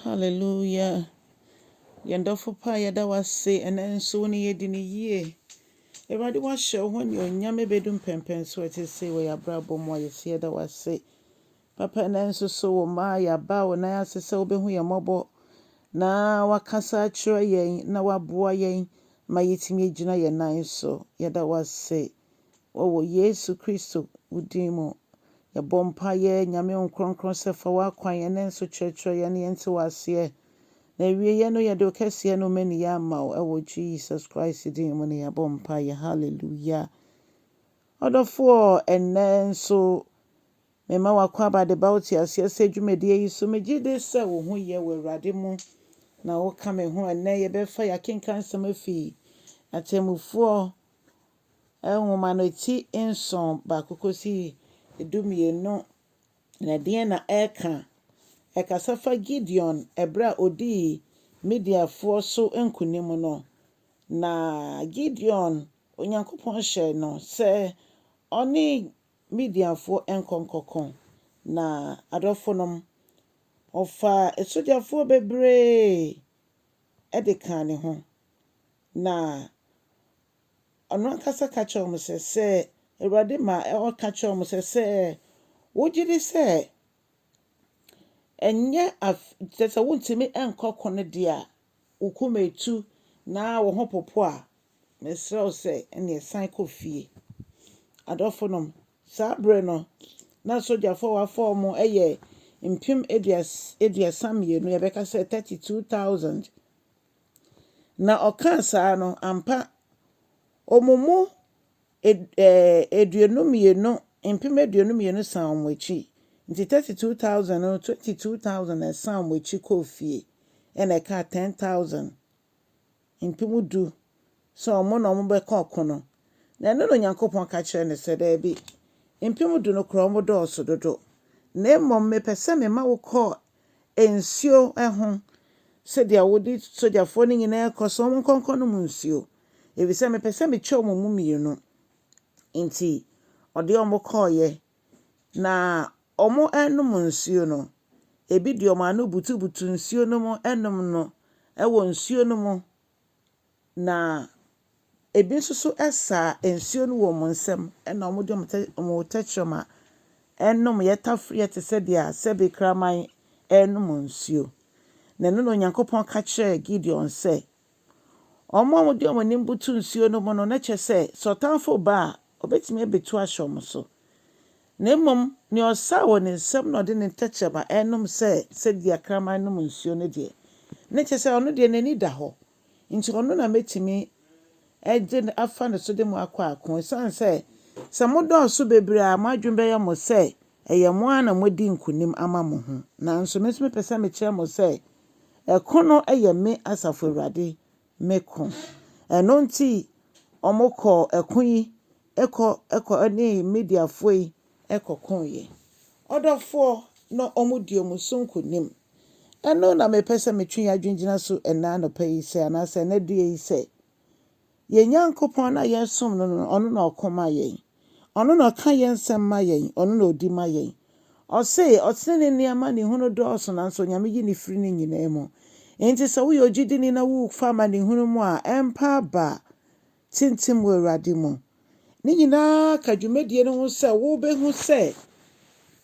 Hallelujah. Yɛn dɔfo pa yɛda wo ase ɛnɛ nso wo ne yɛdi no yie. Awurade woahyɛ wo ho anuonyam ɛbɛdu mpɛmpɛn so ɛte sɛ wɔ yɛn abrabɔ mu a yɛsi yɛda wo ase. Papa ɛnɛ nso so wo mma yɛaba wo nan ase sɛ wobɛhu yɛn mmɔbɔ na wakasa akyerɛ yɛn na waboa yɛn ma yɛtumi agyina yɛn nan so. Yɛda wo ase wɔwɔ Yesu Kristo wo din mu. Yɛbɔ mpaeɛ Nyame wo kronkron sɛ fa w'akwan ɛnɛ nso kyerɛkyerɛ yɛn ne yɛnte wo aseɛ. Na awieeɛ no yɛde wo kɛseɛ no ma ni ama wo ɛwɔ Jesus Christ din mu ne yɛbɔ mpaeɛ. Hallelujah. Ɔdɔfoɔ ɛnnɛ nso mema wakɔ aba de ba wo te aseɛ sɛ dwumadie yi so megye de sɛ wo ho yɛ wɔ Awurade mu na woka me ho ɛnnɛ yɛbɛfa yɛakenka nsɛm afi atemmufoɔ nwoma no ti 7 1 kɔsi 12 na deɛn na ɛreka ɛkasa fa Gideon ɛberɛ a odii Midianfoɔ so nkonim no na Gideon Onyankopɔn hyɛɛ no sɛ ɔne Midianfoɔ nkɔ nkɔko na adɔfonom ɔfaa asogyafoɔ bebree de kaa ne ho na ɔno ankasa ka kyerɛɛ wɔn sɛ sɛ Awurade ma ɔka kyerɛɛ wɔn sɛ sɛ wogye di sɛ ɛnyɛ af kyerɛ sɛ wontumi nkɔ ko no deɛ a wo koma etu na wo ho popo a mesrɛ wo sɛ ɛneɛ san kɔ fie. Adɔfonom saa bere no na sogyafoɔ a wafa wɔn yɛ 32,000 yɛbɛka sɛ 32,000 na ɔkaa saa no ampa wɔn mu 22 22,000 san wɔn akyi nti 32,000 no 22,000 na ɛsan wɔn akyi kɔɔ fie ɛna ɛkaa 10,000 10,000 sɛ wɔn na wɔbɛkɔ ɔko no na ɛno na Onyankopɔn ka kyerɛ no sɛ daabi 10,000 no koraa wɔn dɔɔso dodo na mmom mepɛ sɛ mema wo kɔ nsuo ho sɛdeɛ wode sogyafoɔ no nyinaa kɔ so wɔn nkɔnkɔ nom nsuo efisɛ mepɛ sɛ mekyɛ wɔn mu mmienu nti ɔde wɔn kɔɔeɛ na wɔn renom nsuo no ebi de wɔn ano butubutu nsuo no mu nom no wɔ nsuo no mu na ebi nso so saa nsuo no wɔ wɔn nsam ɛna wɔde wɔn tɛkyerɛma ɛnom yɛtafere te sɛ deɛ sɛbe kraman ɛrenom nsuo na ɛno na Onyankopɔn ka kyerɛɛ Gideon sɛ wɔn a wɔde wɔn anim butu nsuo no mu no na kyerɛ sɛ sɛ ɔtamfo ba a ɔbɛtumi abɛtu ahyɛ wɔn so na mmom nea ɔsaa wɔ ne nsam na ɔde ne tɛkyerɛma ɛrenom sɛ sɛdeɛ kraman nom nsuo no deɛ na kyerɛ sɛ ɔno deɛ n'ani da hɔ nti ɔno na mɛtumi ɛde afa ne so de mo akɔ ako ɛsiane sɛ sɛ modɔɔso bebree a mo adwene bɛyɛ mo sɛ ɛyɛ mo ara na moadi nkonim ama mo ho nanso me nso mepɛ sɛ mekyerɛ mo sɛ ɛko no yɛ me asafo Awurade me ko ɛno nti wɔn kɔ ɛko yi ɛkɔ ɛkɔ ne Midianfoɔ yi ɛkɔkoeɛ ɔdɔfoɔ na wɔn di wɔn so nkonim ɛno na mepɛ sɛ metwe yɛn adwene gyina so ɛnɛ anɔpa yi sɛ anaasɛ ɛnɛ dua yi sɛ yɛn Nyankopɔn a yɛsom no no ɔno na ɔko ma yɛn ɔno na ɔka yɛn nsɛm ma yɛn ɔno na ɔdi ma yɛn ɔse ɔtene ne nneɛma ne hunu dɔɔso nanso Onyame yi ne firi ne nyinaa mu nti sɛ woyɛ ogyidini na wofa amanehunu mu a ɛmpa aba tintim wɔ Awurade mu ne nyinaa ka dwumadie no ho sɛ wobɛhu sɛ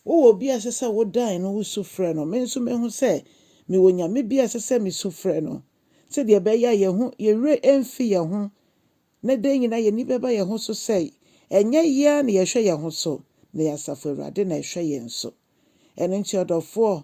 wowɔ obi a ɛsɛ sɛ wodan no wosu frɛ no me nso mehu sɛ mewɔ Nyame bi a ɛsɛ sɛ mesu frɛ no sɛdeɛ ɛbɛyɛ a yɛn ho yɛwerɛ ɛmfi yɛn ho na dan nyinaa yɛn ani bɛba yɛn ho so sɛ ɛnyɛ yɛn na yɛhwɛ yɛn ho so na yɛ asafo Awurade na ɛhwɛ yɛn so ɛno nti ɔdɔfoɔ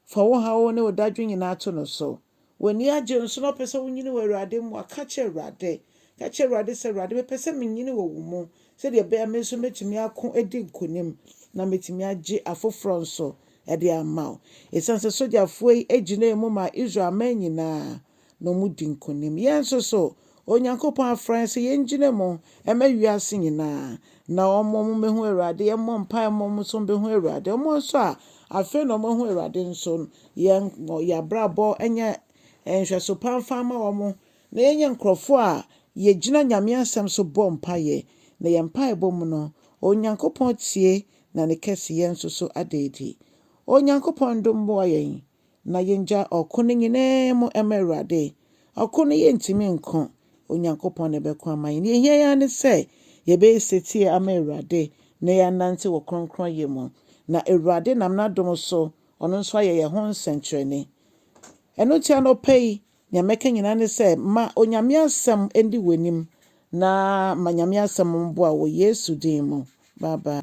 fa wo haw ne wo dadwe nyinaa to no so w'ani agye nso na ɔpɛ sɛ wonyini wɔ Awurade mu a ka kyerɛ Awurade ka kyerɛ Awurade sɛ Awurade mepɛ sɛ menyini wɔ wo mu sɛdeɛ ɛbɛyɛ me nso mɛtumi ako adi nkonim na mɛtumi agye afoforɔ nso ɛde ama wo ɛsiane sɛ sogyafoɔ yi gyina mu ma Israel man nyinaa na wɔn di nkonim yɛn nso so Onyankopɔn afrɛ yɛn sɛ yɛngyina mu ɛma wiase nyinaa na wɔn mmɛhu Awurade yɛmmɔ mpaeɛ ma wɔn nso mbɛhu Awurade wɔn nso a afei na wɔahu Awurade nso yɛn yɛn abrabɔ nyɛ nhwɛso pa mfa ma wɔn na yɛnyɛ nkurɔfoɔ a yɛgyina Nyame asɛm so bɔ mpaeɛ na yɛn mpaebɔ mu no Onyankopɔn tie na ne kɛseyɛ nso so ada adi Onyankopɔn dom mmoa yɛn. na yɛngya ɔko no nyinaa mu ma Awurade. Ɔko no yɛntumi nko, Onyankopɔn na ɛbɛko ama yɛn. Nea ehia yɛn ne sɛ yɛbɛyɛ setie ama Awurade na yɛanante wɔ kronkronyɛ mu. Na Awurade nam n'adom so, ɔno nso ayɛ yɛn ho nsɛnkyerɛnne. Ɛno nti anɔpa yi, nea mɛka nyinaa ne sɛ ma Onyame asɛm ndi w'anim na ma Nyame asɛm mboa wɔ Yesu din mu. Bye bye.